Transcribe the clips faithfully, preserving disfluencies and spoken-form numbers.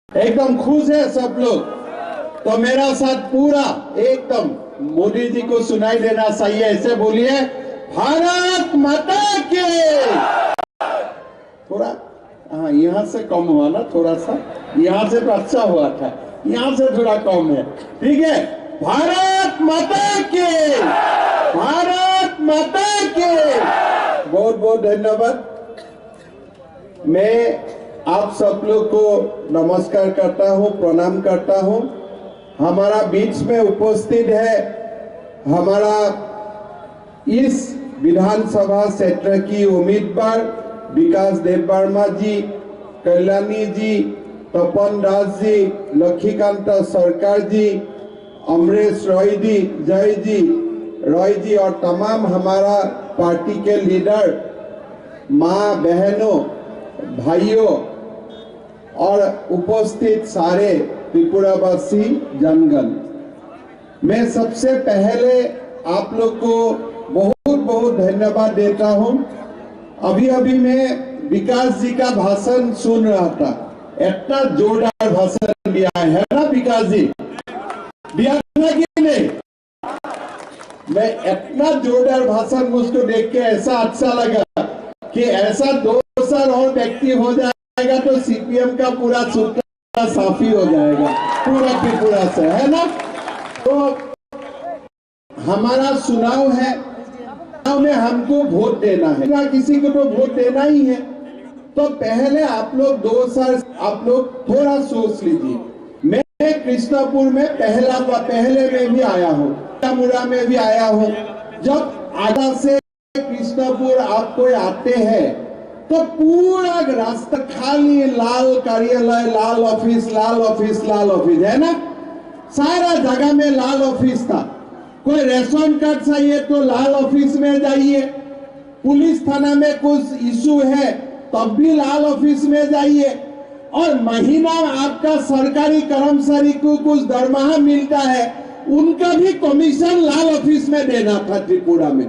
एकदम खुश है सब लोग। तो मेरा साथ पूरा एकदम मोदी जी को सुनाई देना चाहिए, ऐसे बोलिए, भारत माता की। थोड़ा, हाँ, यहाँ से कम हुआ ना थोड़ा सा, यहाँ से तो अच्छा हुआ था, यहाँ से थोड़ा कम है। ठीक है, भारत माता की, भारत माता की। बहुत बहुत धन्यवाद। मैं आप सब लोग को नमस्कार करता हूँ, प्रणाम करता हूँ। हमारा बीच में उपस्थित है हमारा इस विधानसभा क्षेत्र की उम्मीदवार विकास देबबर्मा जी, कल्याणी जी, तपन दास जी, लक्ष्मीकांत सरकार जी, अमरेश रॉय जी, जय जी, रॉय जी और तमाम हमारा पार्टी के लीडर, माँ, बहनों, भाइयों और उपस्थित सारे त्रिपुरावासी जनगण, मैं सबसे पहले आप लोग को बहुत बहुत धन्यवाद देता हूँ। अभी अभी मैं विकास जी का भाषण सुन रहा था, इतना जोरदार भाषण दिया है ना विकास जी, दिया था कि नहीं? मैं इतना जोरदार भाषण, मुझको देख के ऐसा अच्छा लगा कि ऐसा दो साल और व्यक्ति हो जाएगा तो सीपीएम का पूरा सूत्र साफी हो जाएगा पूरा त्रिपुरा से, है ना? तो हमारा चुनाव है, चुनाव में हमको वोट देना है, ना किसी को तो वोट देना ही है। तो पहले आप लोग दो साल, आप लोग थोड़ा सोच लीजिए। मैं कृष्णपुर में पहला, पहले में भी आया हूँ, मुरा में भी आया हूँ। जब आगरा से कृष्णपुर आप कोई आते हैं तो पूरा रास्ता खाली, लाल कार्यालय, लाल ऑफिस, लाल ऑफिस, लाल ऑफिस, है ना? सारा जगह में लाल ऑफिस था। कोई रेशन कार्ड चाहिए तो लाल ऑफिस में जाइए, पुलिस थाना में कुछ इशू है तब भी लाल ऑफिस में जाइए, और महीना आपका सरकारी कर्मचारी को कुछ दरमाहा मिलता है, उनका भी कमीशन लाल ऑफिस में देना था त्रिपुरा में।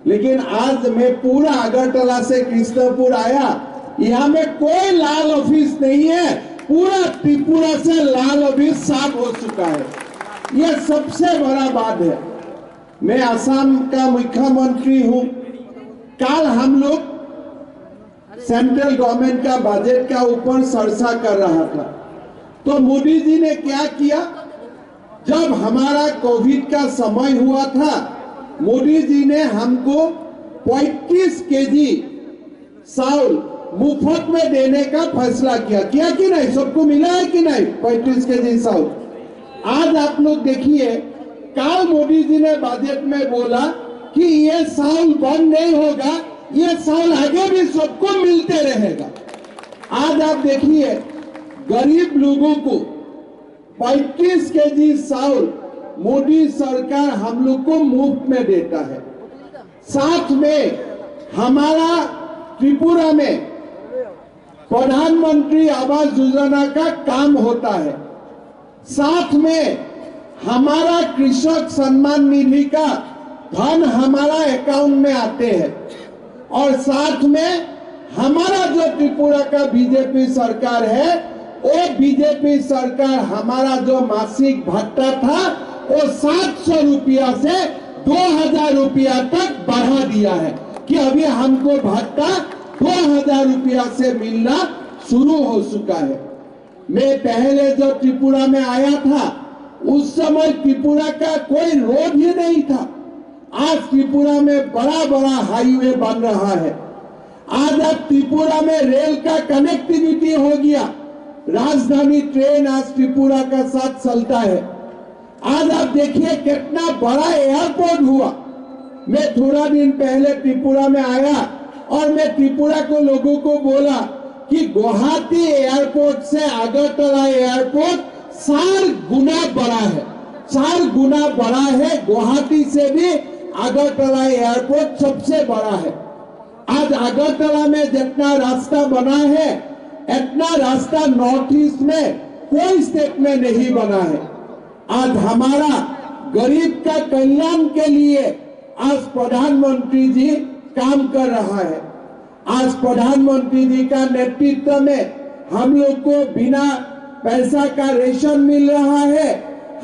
लेकिन आज मैं पूरा अगरतला से कृष्णपुर आया, यहाँ में कोई लाल ऑफिस नहीं है, पूरा त्रिपुरा से लाल ऑफिस साफ हो चुका है। यह सबसे बड़ा बात है। मैं असम का मुख्यमंत्री हूँ। कल हम लोग सेंट्रल गवर्नमेंट का बजट का ऊपर चर्चा कर रहा था, तो मोदी जी ने क्या किया, जब हमारा कोविड का समय हुआ था, मोदी जी ने हमको पैंतीस केजी चावल मुफ्त में देने का फैसला किया, किया कि नहीं? सबको मिला है कि नहीं पैंतीस केजी चावल? आज आप लोग देखिए, कल मोदी जी ने बजट में बोला कि ये चावल बंद नहीं होगा, ये चावल आगे भी सबको मिलते रहेगा। आज आप देखिए, गरीब लोगों को पैंतीस केजी चावल मोदी सरकार हम लोग को मुफ्त में देता है। साथ में हमारा त्रिपुरा में प्रधानमंत्री आवास योजना का काम होता है। साथ में हमारा कृषक सम्मान निधि का धन हमारा अकाउंट में आते हैं, और साथ में हमारा जो त्रिपुरा का बीजेपी सरकार है, वो बीजेपी सरकार हमारा जो मासिक भत्ता था, वो सात सौ रुपया से दो हजार रुपया तक बढ़ा दिया है कि अभी हमको भत्ता दो हजार रुपया से मिलना शुरू हो चुका है। मैं पहले जब त्रिपुरा में आया था, उस समय त्रिपुरा का कोई रोड ही नहीं था। आज त्रिपुरा में बड़ा बड़ा हाईवे बन रहा है। आज अब त्रिपुरा में रेल का कनेक्टिविटी हो गया, राजधानी ट्रेन आज त्रिपुरा का साथ चलता है। आज आप देखिए कितना बड़ा एयरपोर्ट हुआ। मैं थोड़ा दिन पहले त्रिपुरा में आया और मैं त्रिपुरा को लोगों को बोला कि गुवाहाटी एयरपोर्ट से अगरतला एयरपोर्ट चार गुना बड़ा है, चार गुना बड़ा है। गुवाहाटी से भी अगरतला एयरपोर्ट सबसे बड़ा है। आज अगरतला में जितना रास्ता बना है, इतना रास्ता नॉर्थ ईस्ट में कोई स्टेट में नहीं बना है। आज हमारा गरीब का कल्याण के लिए आज प्रधानमंत्री जी काम कर रहा है। आज प्रधानमंत्री जी का नेतृत्व में हम लोग को बिना पैसा का रेशन मिल रहा है,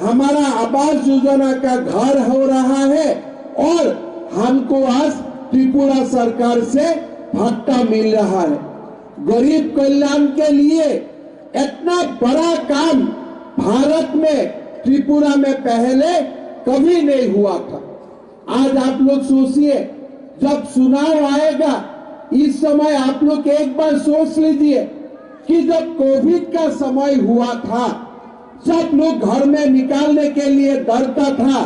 हमारा आवास योजना का घर हो रहा है और हमको आज त्रिपुरा सरकार से भत्ता मिल रहा है। गरीब कल्याण के लिए इतना बड़ा काम भारत में, त्रिपुरा में पहले कभी नहीं हुआ था। आज आप लोग सोचिए, जब चुनाव आएगा, इस समय आप लोग एक बार सोच लीजिए कि जब कोविड का समय हुआ था, सब लोग घर में निकालने के लिए डरता था,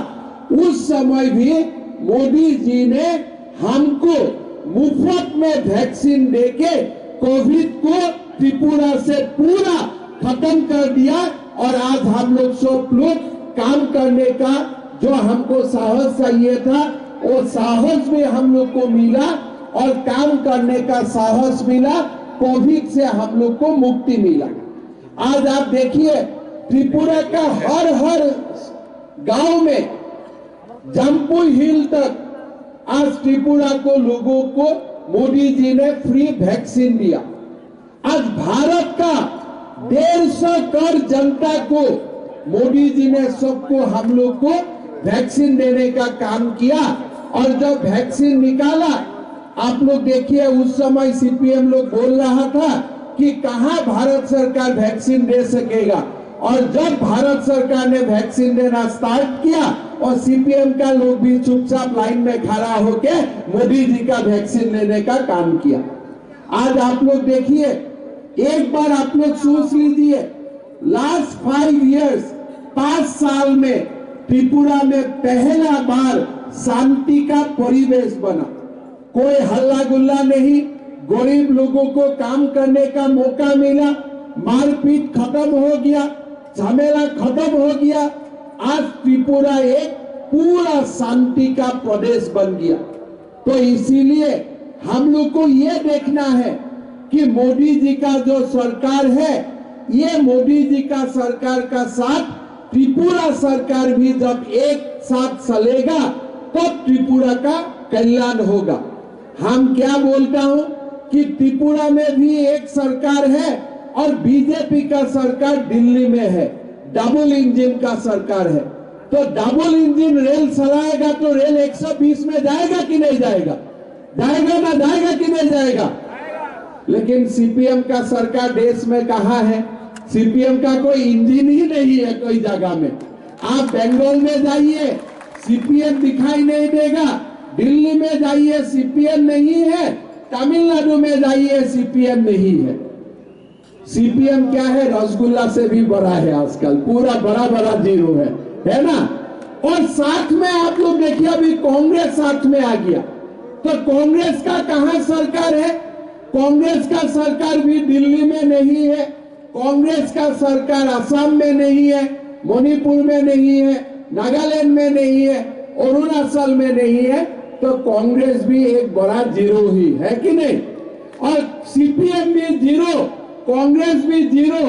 उस समय भी मोदी जी ने हमको मुफ्त में वैक्सीन देके कोविड को त्रिपुरा से पूरा खत्म कर दिया। और आज हम लोग सब लोग काम करने का जो हमको साहस चाहिए था, वो साहस भी हम लोग को मिला और काम करने का साहस मिला, कोविड से हम लोग को मुक्ति मिला। आज आप देखिए, त्रिपुरा का हर हर गांव में, जम्पुई हिल तक, आज त्रिपुरा को लोगों को मोदी जी ने फ्री वैक्सीन दिया। आज भारत का डेढ़ सौ करोड़ जनता को मोदी जी ने, सबको, हम लोग को वैक्सीन देने का काम किया। और जब वैक्सीन निकाला, आप लोग देखिए, उस समय सीपीएम लोग बोल रहा था कि कहां भारत सरकार वैक्सीन दे सकेगा। और जब भारत सरकार ने वैक्सीन देना स्टार्ट किया, और सीपीएम का लोग भी चुपचाप लाइन में खड़ा होके मोदी जी का वैक्सीन लेने का काम किया। आज आप लोग देखिए, एक बार आप लोग सोच लीजिए, लास्ट फाइव ईयर्स, पांच साल में त्रिपुरा में पहला बार शांति का परिवेश बना। कोई हल्ला गुल्ला नहीं, गरीब लोगों को काम करने का मौका मिला, मारपीट खत्म हो गया, झमेला खत्म हो गया। आज त्रिपुरा एक पूरा शांति का प्रदेश बन गया। तो इसीलिए हम लोग को ये देखना है कि मोदी जी का जो सरकार है, ये मोदी जी का सरकार का साथ त्रिपुरा सरकार भी जब एक साथ चलेगा, तब त्रिपुरा का कल्याण होगा। हम क्या बोलता हूं कि त्रिपुरा में भी एक सरकार है और बीजेपी का सरकार दिल्ली में है, डबल इंजन का सरकार है। तो डबल इंजन रेल चलाएगा तो रेल एक सौ बीस में जाएगा कि नहीं जाएगा? जाएगा ना, जाएगा कि नहीं जाएगा? लेकिन सीपीएम का सरकार देश में कहां है? सीपीएम का कोई इंजन ही नहीं है कोई जगह में। आप बंगाल में जाइए, सीपीएम दिखाई नहीं देगा। दिल्ली में जाइए, सीपीएम नहीं है। तमिलनाडु में जाइए, सीपीएम नहीं है। सीपीएम क्या है? रसगुल्ला से भी बड़ा है आजकल, पूरा बड़ा बड़ा जीरो है, है ना? और साथ में आप लोग देखिए, अभी कांग्रेस साथ में आ गया, तो कांग्रेस का कहां सरकार है? कांग्रेस का सरकार भी दिल्ली में नहीं है, कांग्रेस का सरकार असम में नहीं है, मणिपुर में नहीं है, नागालैंड में नहीं है, अरुणाचल में नहीं है, तो कांग्रेस भी एक बड़ा जीरो ही है कि नहीं? और सीपीएम भी जीरो, कांग्रेस भी जीरो।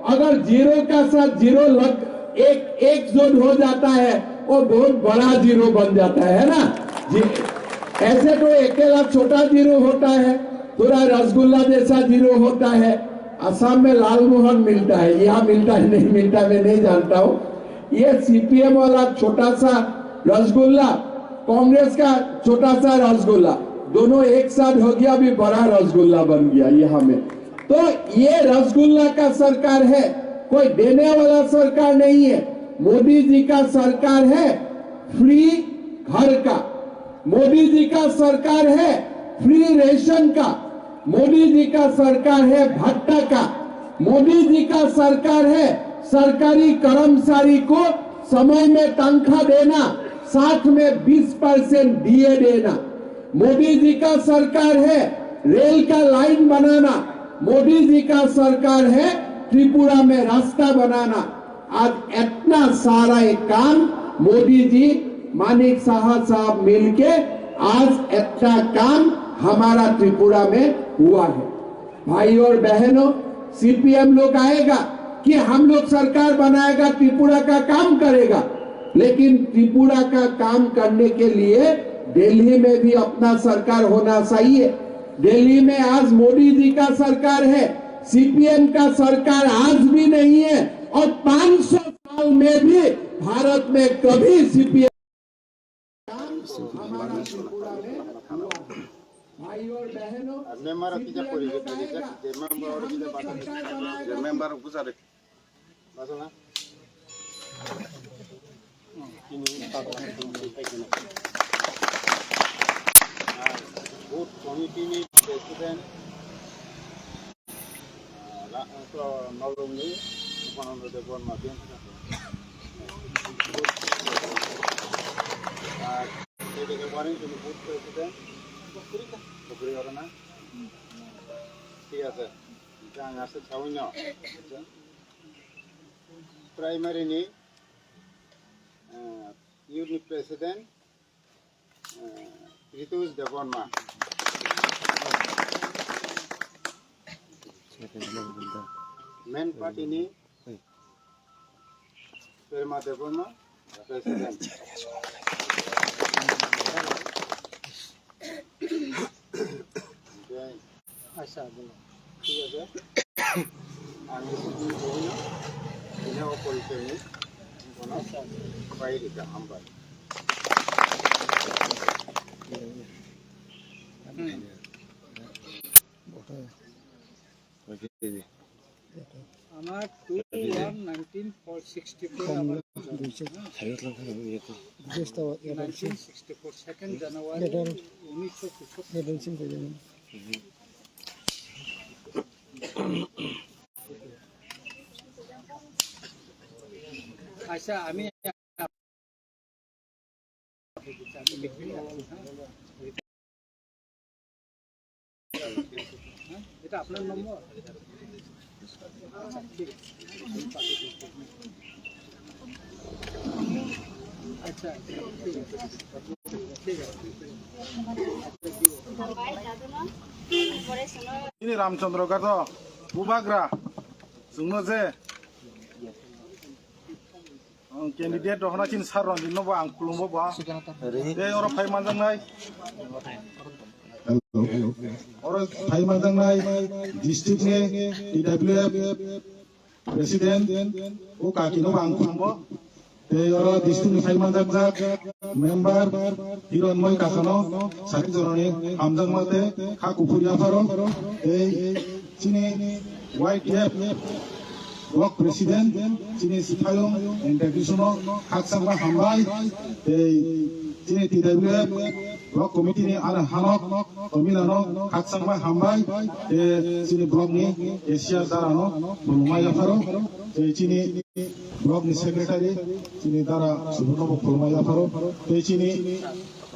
अगर जीरो का साथ जीरो लग, एक, एक जोड़ हो जाता है, वो बहुत बड़ा जीरो बन जाता है, है ना जी? ऐसे तो अकेला छोटा जीरो होता है, थोड़ा रसगुल्ला जैसा जीरो होता है। असम में लालमोहन मिलता है, यहाँ मिलता है, नहीं मिलता, मैं नहीं जानता हूँ। ये सीपीएम वाला छोटा सा रसगुल्ला, कांग्रेस का छोटा सा रसगुल्ला, दोनों एक साथ हो गया, अभी बड़ा रसगुल्ला बन गया यहाँ में। तो ये रसगुल्ला का सरकार है, कोई देने वाला सरकार नहीं है। मोदी जी का सरकार है फ्री घर का, मोदी जी का सरकार है फ्री रेशन का, मोदी जी का सरकार है भत्ता का, मोदी जी का सरकार है सरकारी कर्मचारी को समय में तनख्वाह देना, साथ में बीस परसेंट डीए देना। मोदी जी का सरकार है रेल का लाइन बनाना, मोदी जी का सरकार है त्रिपुरा में रास्ता बनाना। आज इतना सारा एक काम मोदी जी, मानिक साहा साहब मिलके आज इतना काम हमारा त्रिपुरा में हुआ है। भाई और बहनों, सीपीएम लोग आएगा कि हम लोग सरकार बनाएगा, त्रिपुरा का काम करेगा, लेकिन त्रिपुरा का काम करने के लिए दिल्ली में भी अपना सरकार होना चाहिए। दिल्ली में आज मोदी जी का सरकार है, सीपीएम का सरकार आज भी नहीं है। में कभी सीपीएम हमारा त्रिपुरा में हुआ है। भाई और बहनों, member of the political, member of the party, member of Gujarat. Booth committee ni president, ah, la-, to Nalung ni Upananda Debbarma biyang kha. Ah, tei tei khe waring chini booth president, bokri oro na? Thik ache. Jang aswk saui no. Primary ni, ah, unit president, ah, Rituj Debbarma. Main party ni Prema Debbarma, president. Acha, bolo. Thik ache. Ang bini o porichoi ni bono pai rikha, hambai. আমার two one nineteen four sixty four আমার nineteen sixty four second January উনিশশো পঁচাত্তর। আচ্ছা, আমি এটা আপনার নম্বর? আচ্ছা, ঠিক আছে। আচ্ছা, ঠিক আছে। ঠিক আছে। Ini Ramchandra Gato, Bubagra, Sungno je. Ang candidate rok hwnna chini sir Ranjit no bo ang khulumbo bo. Tei oro phai manjaknai. Oro phai manjaknai district ni T W F president o kaki no bo ang khulumbo. Tei oro district ni phai manjakjak member Hironmoi Kakano sari joroni hamjakma tei kha kuphur yapharo tei chini Y T F block president chini Sipayung Entertainment no khakchangma hambai tei chini T W F block committee ni ano hanok Tomila no khakchangma hambai tei chini block ni cashier dara no khulumma yapharo tei chini block ni secretary chini dara Subodh no bo khulumma yapharo tei chini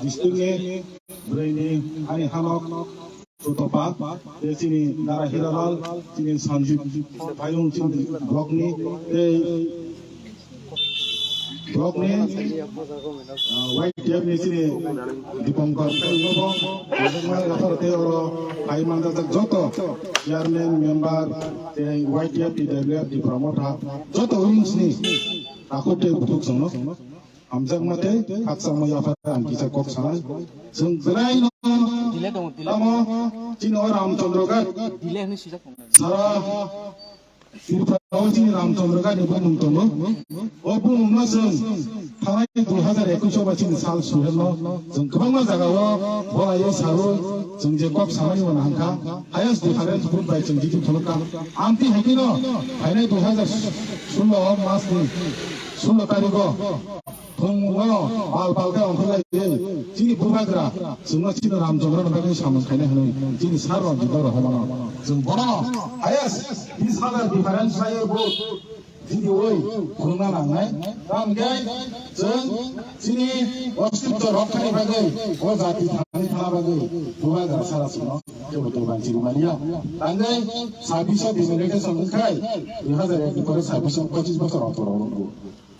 district ni bwrwi ni ani hanok Sutopa, tei chini Dara Hiralal, chini Sanjib Payung, chini block ni, tei block ni, ah, Y T F ni chini Dipankar Payung no bo, tei oro phai manjak joto chairman, member, tei Y T F, T W F, Tipra Motha, joto wings ni takhuk tei bukhuk chwngno. Hamjakma tei khakchangma yaphar ang kisa kok sanai. Chwng belai no tamo chini o Ramchandra Ghat sara Tripura o chini Ramchandra Ghat ni bumung tongo. O bumung no chwng thanai dui hazar ekush o ba chini sal suhel no chwng kwbangma jaga o bolai o sawi chwng je kok sanai o nangkha highest difference vote bai chwng jiti phunukha. Amtwi hai kheno phainai dui hazar sullo o mas ni sullo tarikh o Phungo bal pal khe ongkhorlai de, chini bubagra, chwngno chini Ramchandra no bagwi samung khaina hwnwi, chini sir Ranjit no rohormano. Chwng bono highest bis hazar difference laiwi bo jiti oi phunukna nangnai. Tamkhe chwng chini ostitto rokhani bagwi, o jati thani thana bagwi bubagra sara chwngno kebo to banchiri maliya. Tangwi sabbish o delimitation wngkhai, dui hazar ek ni pore sabbish o pochis bochor ongkhor wngo.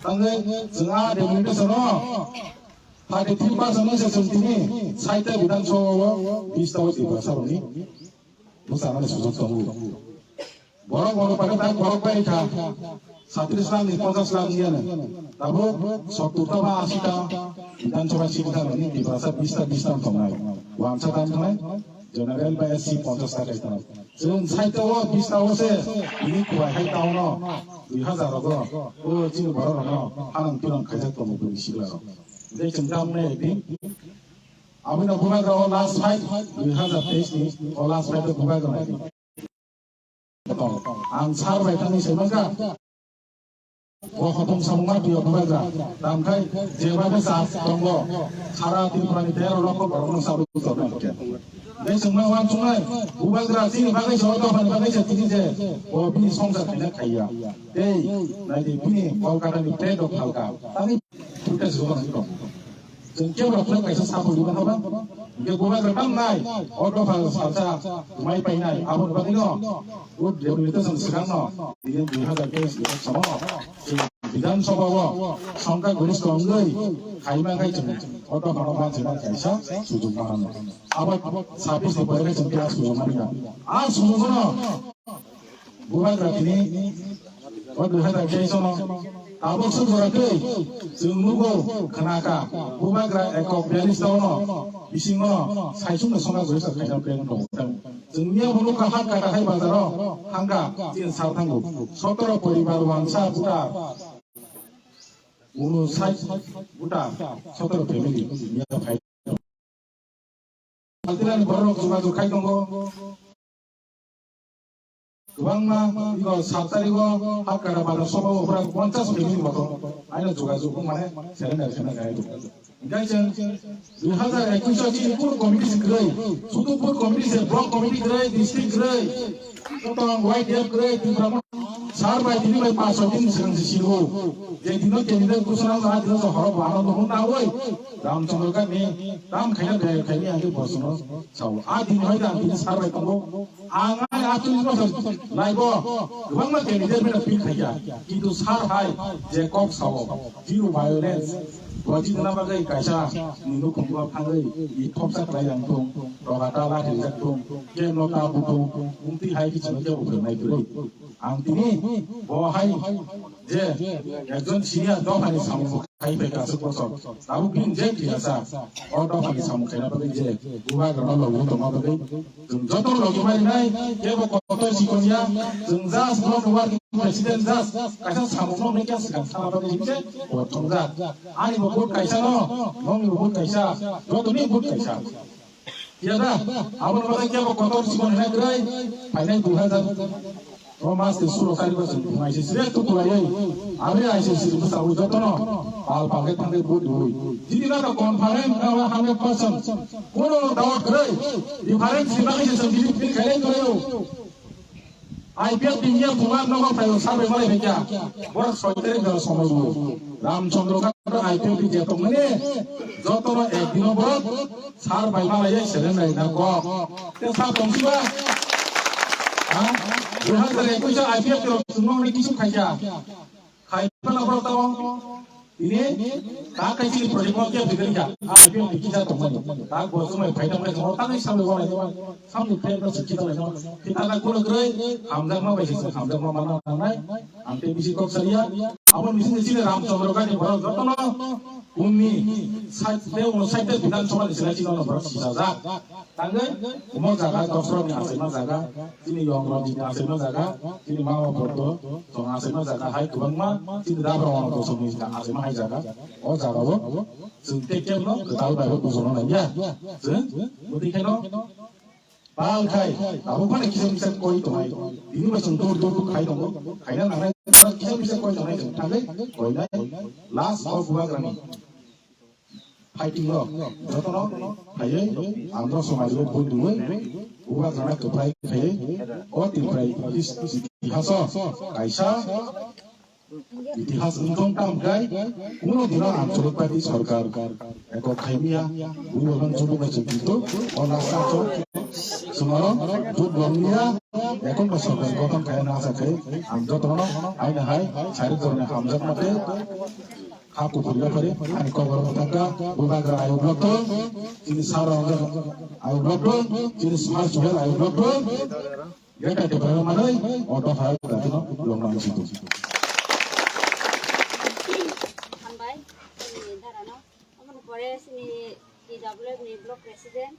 Tangwi chwng a delimitation o thirty three percent no se chwng tini saita Bidhan Sabha o bis ta o Tiprasa rokni bwskanani sujok tongo. Borok borok bai tak borok bai kha satris lakh ni ponchas lakh ni ano tabuk sottur ta ba ashi ta Bidhan Sabha seat ta rokni Tiprasa bis ta bis ta tongnai. Wansa tan tongnai. General ba S C ponchash ta kaitor. Chwng sait o, bis ta o se, ini kubai hai town o, dui hazar rogo, o chini borok rokno hanang tunang khaijak tongo bini sikla rok. Tei chwng tamni ekdin, aboni bubagra o last fight, dui hazar teis ni, o last fight o bubagra naidi. Ang sar bai thangwi sai mankha. Bo hotom samungma twiyo bubagra. Tamkhai jeba besa tongo. Sara Tripura ni tero loko borokno sabu tongna hwnkhe. Tei chwngma uansuknai bubagra chini bagwi se, o dophani bagwi se tini je bo bini songsar khaina khaiya. Tei naidi bini Kolkata ni plate rok phalka. Tangwi footage rok nang tong. Chwng kebo rok kaisa samung rwna haba. Hingke bubagra tamnai, o dopha salsa, mai painai, aboni bagwino, o rehabilitation swkangno, bini dui hazar teis ni samo, chwng Bidhan Sabha o, songkha goristho wngwi, khaima khai chwng, o dophano manchina kaisa, sujukma hano. Abo sabis ni pore chwng khe a sujukma rwna. A sujukmano, Bubagra tini o dui hazar teis no tabuk se jora tei chwng nugo, khna kha, bubagra ekok biyalish ta o no bisingo saisung ni songkha goristho khaina plan tongo. Chwng miya bo nukha, hat kata hai bazar o hangkha, chini sal thango sotoro poribar, uansa buta unsait buta sotoro family miya phai. Paltirani borok jogajog khai tongo. Kwbangma, ego sat tarigo, Hatkara bazar sobo, ora ponchash family moto, aino jogajog mane, surrender khna khai tongo. Hingke chwng dui hazar ekush o chini kunu committee se kwrwi, sudu booth committee se, block committee kwrwi, district kwrwi, totong Y D F kwrwi, Tipra Motha, sar bai tini bai panch soi din swkang se sirgo. Je dino candidate ghosona wngkha, a dino se horo bo ano nuhun na oi. Ramchandra Gandhi, tam khaina de khaini age bosono sao. A din hoi da tini sar bai tongo. Ang ai atris bosor laibo kwbangma candidate bina pil khaikha, kintu sar hai je kok sao, zero violence, bo chini na bagwi kaisa ni nukhung o thangwi i thopsa khlai yang thung, roga ta lathi rijak thung, kemno ta buthung, umtwi hai kichino kebo phwrwngnai kwrwi. Ang tini bo hai je ekjon senior dophani samung khai phaikha aswk bosor, tabuk bini je thwiyasa, o dophani samung khaina bagwi je bubagrano lobwi tongma bagwi, chwng joto lobwi marinai, kebo kotor sikon ya, chwng just block working president just kaisa samungno hwnwi khe swkang sana bagwi hwnwi khe bo thongjak. Ani bo vote kaisa no, nongni bo vote kaisa, jotoni vote kaisa. Yada, aboni bagwi kebo kotor sikon hwnwi kwrwi, phainai dui hazar o mas ni sulo tarikh o chwng I C C re tukulaiwi, aboni I C C ni bwskango jotono pal pal khe thangwi vote rwui. Jini no conference no hundred percent, kono doubt kwrwi, difference ni bagwi se chwng bini bini khailai kwrwi o. I P F T ni ya bubar nogo phaio survey malai phaikha, borok soi tarikh jora somoi rwo. Ramchandra Gandhi I P F T je tongmani, jotono ek dino borok sar bai malai surrender na kok. Te sa tongsiba? Ha? Dui hazar ekush o I P F T rok chwngno hwnwi kisu khaikha. Khai phano borok tamo. Ini ta kai chini project mo khe bigri kha. I P F T kisa tongmani. Ta bo somoi phai tongmani, mo ta kai samle wala. Samle phai no sikhi tongmani. Kita ta kuno kre, hamjakma bai sisi, hamjakma mana nangnai. Ang te bisi kok saria. Abo bisi chini Ramchandra Gandhi borok jotono. Uni side te, uno side te Bidhan Sabha ni sila chino borok sisa jak. Tangwi, omo jaga, Dosrok ni achaima jaga, chini Yong Ranjit ni achaima jaga, chini Mama Poddo, chwng achaima jaga hai kwbangma, chini Dabra Ono Dosrok ni achaima hai jaga, o jaga o, chwng tei kebo no kwtal bai bo bujorna nangya, chwng, bwtwi khe no, pal khai, abo phano kisa misa koi tongnai, bini bai chwng dur dur khai tongo, khaina nangnai, kisa misa koi tongnai chwng thangwi, koinai, last o bubagrani. Fighting rok jotono phaiwi Andhra somaj o bui rwui bubagrana kwplai khaiwi o Tripura itihas o kaisa itihas wngtong tamkhe kuno dino Anchalik Party sorkar ekok khaimya bui rokno chubuk nai chwng kintu o last o chwng oro jut rwngya ekok sorkar gothon khaina asa khe ang jotono haino hai sarik jorni hamjakma tei Kha kuphur yaphari ani kokborok thangkha, bubagra ayuk rok thung, chini sar rok ayuk rok thung, chini sar suhel ayuk rok thung. Yata te bai manai, o dopha dati no long nang situ. Hambai, chini dara no. Amon pore chini T W F ni block president.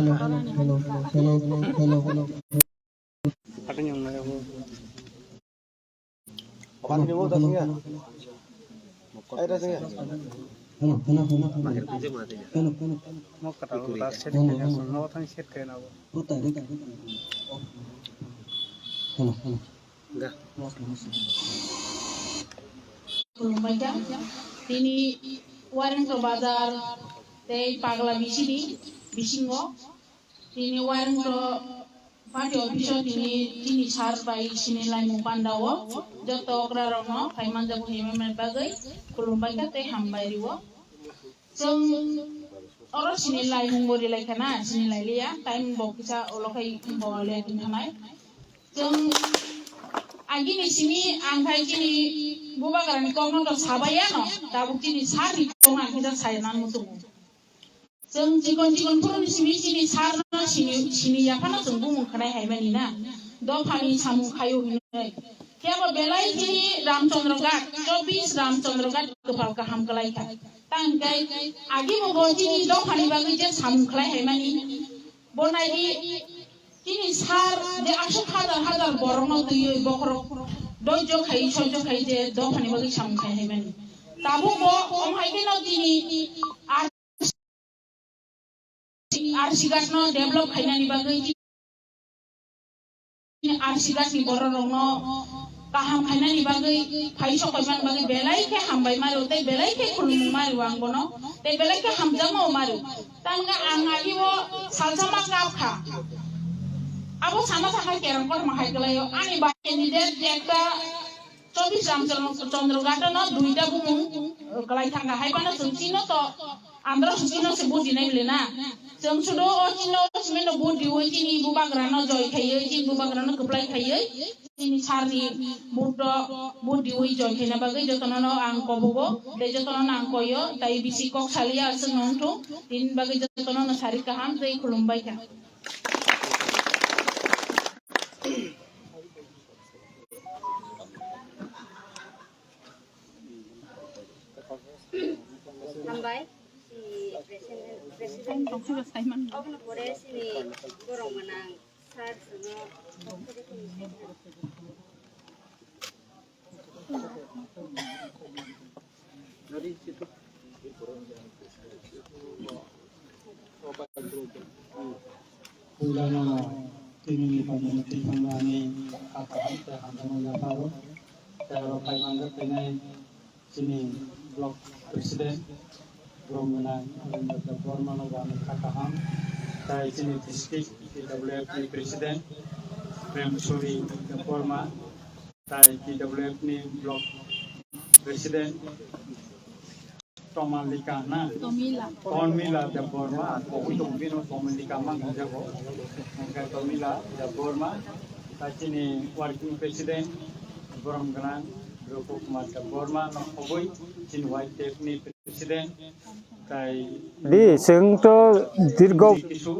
Hello, hello, hello, hello, hello, hello. Apa ni mau dah singa? Ayo dah singa. Hello, hello, hello, hello. Hello, hello. Mau kata lo dah set kena, mau tang set kena. Hello, hello. Khulumbai kha. Tini Warengto bazar tei Pagla bisini bisingo tini Warengto party office o tini, tini sir bai sini laimung panda o joto okra rokno phai manjago himwi mani bagwi khulumbai kha tei hambai rio. Chwng oro sini laimung bo rilai khana, sini lailiya, time bo kisa ulo khai bo le tong thanai. Chwng agini simi ang khai chini bubagrani kokno to sabaiya no, tabuk chini sir ni kokno ang kisa sai nang muchungo. Chwng chikon chikon phuru ni simi chini sir no sini, sini yaphano chwng bumung khanai hai mani na, dophani samung khaio hinwi. Kebo belai chini Ramchandra Ghat, chobbish Ramchandra Ghat kwpal kaham kwlai kha. Tang khe agi bo bo chini dophani bagwi je samung khlai hai mani. Bo nai di chini sir je aswk hajar hajar borokno twiwi bokhorok doijo khai soijo khai je dophani bagwi samung khai hai mani. Tabuk bo om hai kheno chini R C Ghat no develop khainani bagwi R C Ghat ni borok rokno kaham khainani bagwi, phai sok khaimani bagwi belai khe hambai maro tei belai khe khulumung maro ang bono tei belai khe hamjakma maro. Tangkhe ang agi o salsa ma kap kha. Abo sana sakha kerang kotor ma hai kwlaio. Ani bai candidate ekta chobbish Ramchandra Ghat no duita bumung kwlai thangkha. Hai phano chwng chino to Andhra suchino se vote dinai le na. Chwng sudo o chino simino vote diwi chini bubagrano joy khaiwi, chini bubagrano kwplai khaiwi, chini sir ni vote o vote diwi joy khaina bagwi jotono no ang kobogo, tei jotono no ang koyo, tai bisi kok saliya aswk no wngthung, tini bagwi jotono no sari kaham tei khulumbai kha. Hambai, si president, president. Obono pore sini borok manang sir sino. Puilano tini ni pamung twi thangna ani kha kaham tei hamjakma yapharo. Tei oro phai manjak thainai chini block president, borom gwnang Arendra Debbarma no bo ani kha kaham. Tei chini district T W F ni president, Premsuri Debbarma. Tai T W F ni block president Tomalika na? Tomila. Tomila Debbarma, kobui tong bino Tomalika mang jago. Hingke Tomila Debbarma, tai chini working president, borom gwnang Rupu Kumar Debbarma, no kobui chini Y T F ni president, tai di, chwng to dirgo Kisu,